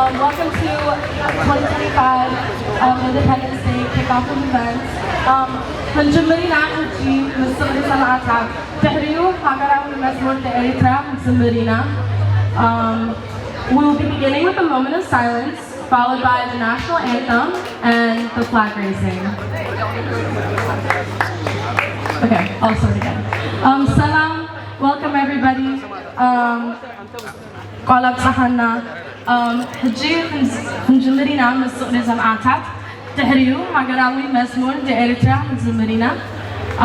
Welcome to twenty twenty-five, um, Independence Day kickoff event. Um, ክንጅምር ኢና ሕጂ ምስ ዝኽሪ ሰማእታት፣ ድሕሪኡ ሃገራዊ መዝሙር ንኤርትራ ክንዝምር ኢና። Um, we will be beginning with a moment of silence, followed by the national anthem and the flag raising. Okay, I'll start again. Um, ሰላም, welcome everybody. Um, ቃል ኣብጽሓና። Um, ሕጂ ክንጅምር ኢና ምስ ዝኽሪ ሰማእታት። ድሕሪኡ ሃገራዊ መዝሙር ንኤርትራ ክንዝምር ኢና።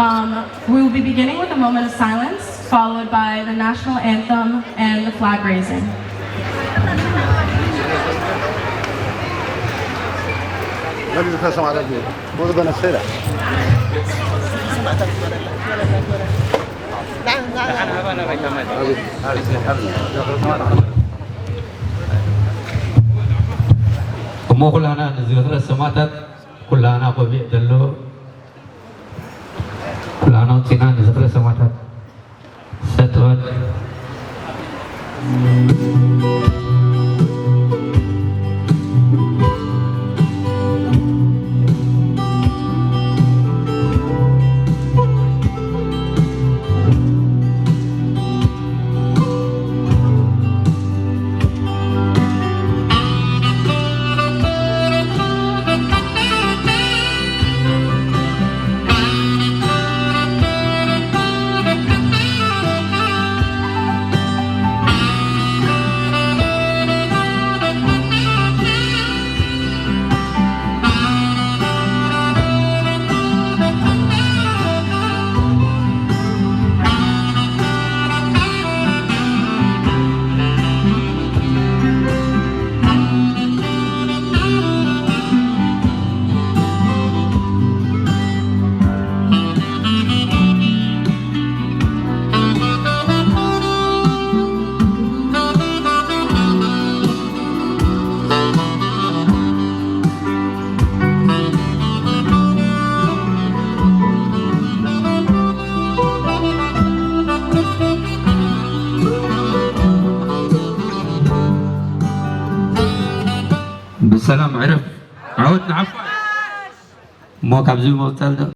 Um, we will be beginning with a moment of silence, followed by the national anthem and the flag raising. እሞ ኩላና ንዝኽረ ሰማእታት ኩላና ቆቢዕ ዘሎ ኩላና ኣውፂና ንዝኽረ ሰማእታት ሰጥበል። ብሰላም ዕረፍ ዓወት ንሓፋሽ። እሞ ካብዚ ብምቕጻል ዶ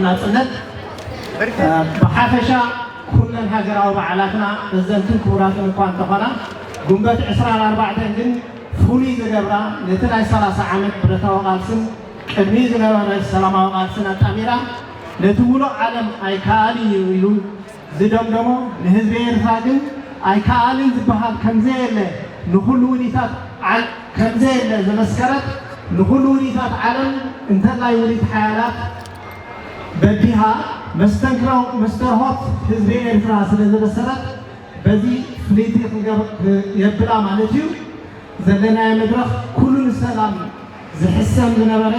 ናጽነት ብሓፈሻ ኩለን ሃገራዊ በዓላትና እዘንትን ክቡራትን እኳ እንተኾና፣ ጉንበት ዕስራን ኣርባዕተን ግን ፍሉይ ዝገብራ፣ ነቲ ናይ ሰላሳ ዓመት ብረታዊ ቃልስን ቅድሚኡ ዝነበረ ሰላማዊ ቃልስን ኣጣሚራ፣ ነቲ ሙሉእ ዓለም ኣይከኣል እዩ ኢሉ ዝደምደሞ፣ ንህዝቢ ኤርትራ ግን ኣይከኣልን ዝበሃል ከምዘየለ፣ ንኹሉ ውዲታት ዓል-፣ ከምዘየለ ዘመስከረት፣ ንኹሉ ውዲታት ዓለም እንተላይ ውዲት ሓያላት በዲሃ፣ መስተንክራው መስተርሆት ህዝቢ ኤርትራ ስለ ዝበሰረት በዚ ፍልይቲ ክንገብ የብላ ማለት እዩ። ዘለናዮ መድረኽ ኩሉ ንሰላም ዝሕሰም ዝነበረ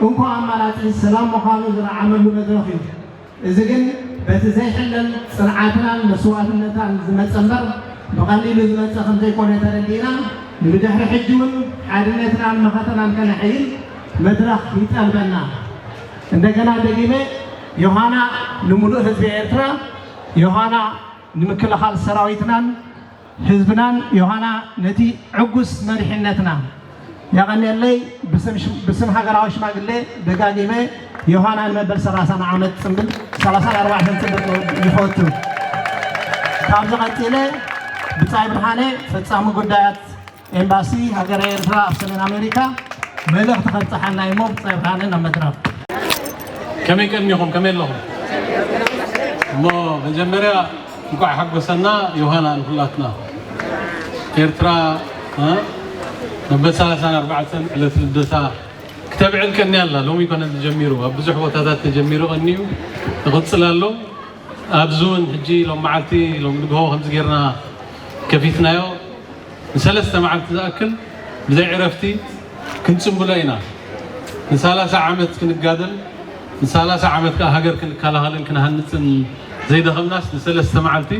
እንኮ ኣማራጺ ሰላም ምዃኑ ዝረዓመሉ መድረኽ እዩ። እዚ ግን በቲ ዘይሕለል ጽንዓትናን መስዋእትነታን ዝመጸ እምበር ብቐሊሉ ዝመጸ ከም ዘይኮነ ተረዲእና ንብድሕሪ ሕጂ እውን ሓድነትናን መኸተናን ከነሐይል መድረኽ ይጠልበና። እንደገና ደጊመ ዮሃና ንምሉእ ህዝቢ ኤርትራ፣ ዮሃና ንምክልኻል ሰራዊትናን ህዝብናን፣ ዮሃና ነቲ ዕጉስ መሪሕነትና። የቐንየለይ። ብስም ሽ- ብስም ሃገራዊ ሽማግሌ ደጋጊመ ዮሃና ንመበል ሰላሳን ዓመት ጽምብል ሰላሳን ኣርባዕተን ጽምብል ይፈቱ። ካብዚ ቀጺለ ብጻይ ብርሃነ ፈጻሚ ጉዳያት ኤምባሲ ሃገረ ኤርትራ ኣብ ሰሜን ኣሜሪካ መልእኽቲ ከብጽሓልና እሞ ብጻይ ብርሃነ ናብ መድረኽ። ከመይ ቀኒኹም? ከመይ ኣለኹም? እሞ መጀመርያ እንኳዕ ሓጎሰና ዮሃና ንኩላትና። ኤርትራ እ፣ መበል ሰላሳን ኣርባዕተን ዕለት ልደታ ክተብዕል ቀኒያ ኣላ። ሎሚ ይኮነ ተጀሚሩ፣ ኣብ ብዙሕ ቦታታት ተጀሚሩ ቀኒዩ ይቕጽል ኣሎ። ኣብዚ እውን ሕጂ ሎም መዓልቲ ሎም ንግሆ ከምዚ ጌርና ከፊትናዮ ንሰለስተ መዓልቲ ዝኣክል ብዘይ ዕረፍቲ ክንጽንብሎ ኢና። ንሳላሳ ዓመት ክንጋደል፣ ንሳላሳ ዓመት ከኣ ሃገር ክንከላኸልን ክንሃንጽን ዘይደኸምናስ ንሰለስተ መዓልቲ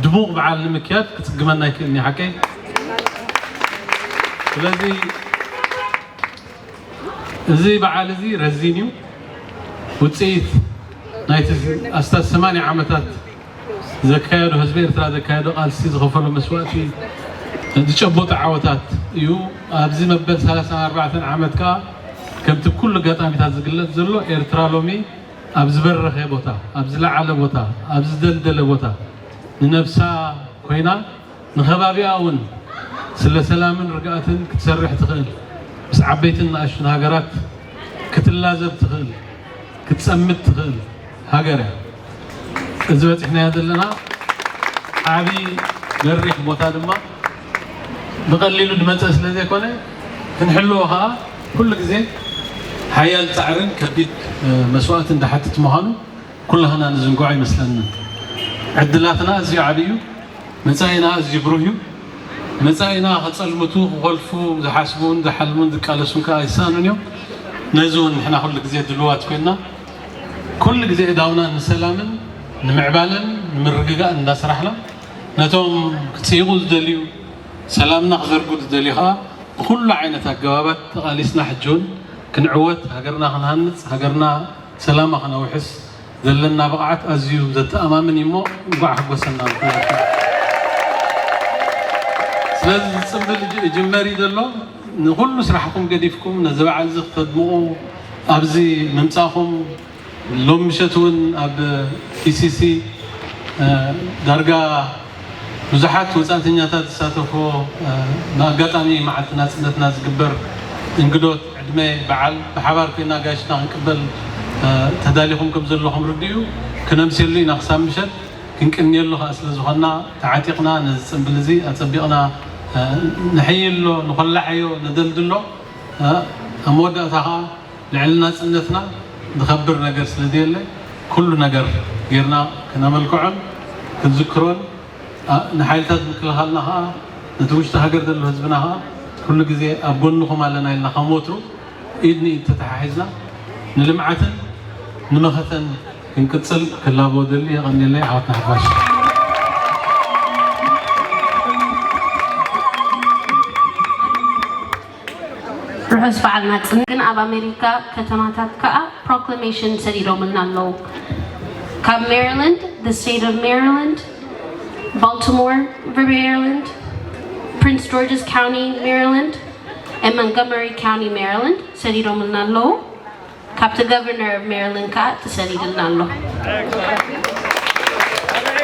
ድሙቕ በዓል ንምክያድ ክጽግመና ኣይክእልን እዩ። ሓቀይ? ስለዚ እዚ በዓል እዚ ረዚን እዩ። ውጽኢት ናይቲ ኣስታት ሰማንያ ዓመታት ዘካየዶ፣ ህዝቢ ኤርትራ ዘካየዶ ቃልሲ፣ ዝኸፈሎ መስዋእቲ ዝጨበጦ ዓወታት እዩ። ኣብዚ መበል ሰላሳን ኣርባዕተን ዓመት ከኣ ከምቲ ኩሉ ኣጋጣሚታት ዝግለጽ ዘሎ ኤርትራ ሎሚ ኣብ ዝበረኸ ቦታ፣ ኣብ ዝለዓለ ቦታ፣ ኣብ ዝደልደለ ቦታ ንነብሳ ኮይና ንኸባቢኣ እውን ስለ ሰላምን ርግኣትን ክትሰርሕ ትኽእል፣ ምስ ዓበይትን ንኣሽቱን ሃገራት ክትላዘብ ትኽእል፣ ክትጸምድ ትኽእል ሃገር እያ። እዚ በጺሕናዮ ዘለና ዓቢ በሪኽ ቦታ ድማ ብቐሊሉ ዝመጸ ስለ ዘይኮነ ክንሕልዎ ከኣ ኩሉ ግዜ ሓያል ጻዕርን ከቢድ መስዋእትን ዝሓትት ምዃኑ ኩላህና ንዝንግዖ ኣይመስለንን። ዕድላትና ኣዝዩ ዓቢ እዩ። መጻኢና ኣዝዩ ብሩህ እዩ። መጻኢና ከጸልምቱ፣ ክኾልፉ ዝሓስቡን ዝሓልሙን ዝቃለሱን ከኣ ኣይሰኣኑን እዮም። ነዚ እውን ንሕና ኩሉ ግዜ ድልዋት ኮይንና ኩሉ ግዜ እዳውና ንሰላምን ንምዕባለን ንምርግጋእን እንዳሰራሕና ነቶም ክጽይቑ ዝደልዩ ሰላምና ክዘርጉ ዝደልዩ ከኣ ብኹሉ ዓይነት ኣገባባት ተቓሊስና ሕጂ እውን ክንዕወት ሃገርና ክንሃንጽ ሃገርና ሰላማ ክነውሕስ ዘለና ብቕዓት ኣዝዩ ዘተኣማምን እዩ እሞ እንኳዕ ሓጎሰና ንኩላትና። ስለዚ ዝጽምብል ጅ- ጅመር እዩ ዘሎ። ንኹሉ ስራሕኩም ገዲፍኩም ነዚ በዓል እዚ ክተድምቑ ኣብዚ ምምጻእኹም ሎም ምሸት እውን ኣብ ኢሲሲ ዳርጋ ብዙሓት ወጻእተኛታት ዝሳተፍዎ ብኣጋጣሚ መዓልቲ ናጽነትና ዝግበር እንግዶት ዕድመ በዓል ብሓባር ኮይና ጋሽና ክንቅበል ተዳሊኹም ከም ዘለኹም ርድኡ ክነምስየሉ ኢና ክሳብ ምሸት ክንቅንየሉ ከዓ ስለ ዝኾንና ተዓጢቕና ነዚ ጽምብል እዚ ኣጸቢቕና ንሕይሎ ንኾላዓዮ ነደልድሎ ኣብ መወዳእታ ከዓ ልዕሊ ናጽነትና ዝኸብር ነገር ስለ ዘየለ ኩሉ ነገር ጌርና ክነመልክዖን ክንዝክሮን ንሓይልታት ምክልኻልና ከዓ ነቲ ውሽጢ ሃገር ዘሎ ህዝብና ከዓ ኩሉ ግዜ ኣብ ጎንኹም ኣለና ኢልና ከም ወትሩ ኢድ ንኢድ ተተሓሒዝና ንልምዓትን ንመኸተን ክንቅጽል ክላቦ ደሊ የቐንየለይ ዓወትና ሓፋሽ። ርሑስ በዓል ናጽነት። ግን ኣብ ኣሜሪካ ከተማታት ከኣ ፕሮክላሜሽን ሰዲዶምልና ኣለዉ። ካብ ሜሪላንድ፣ the state of Maryland፣ Baltimore፣ Maryland፣ Prince George's County Maryland፣ and Montgomery County Maryland ሰዲዶምልና ኣለዉ። ካብቲ governor of Maryland ከኣ ተሰዲድልና ኣሎ።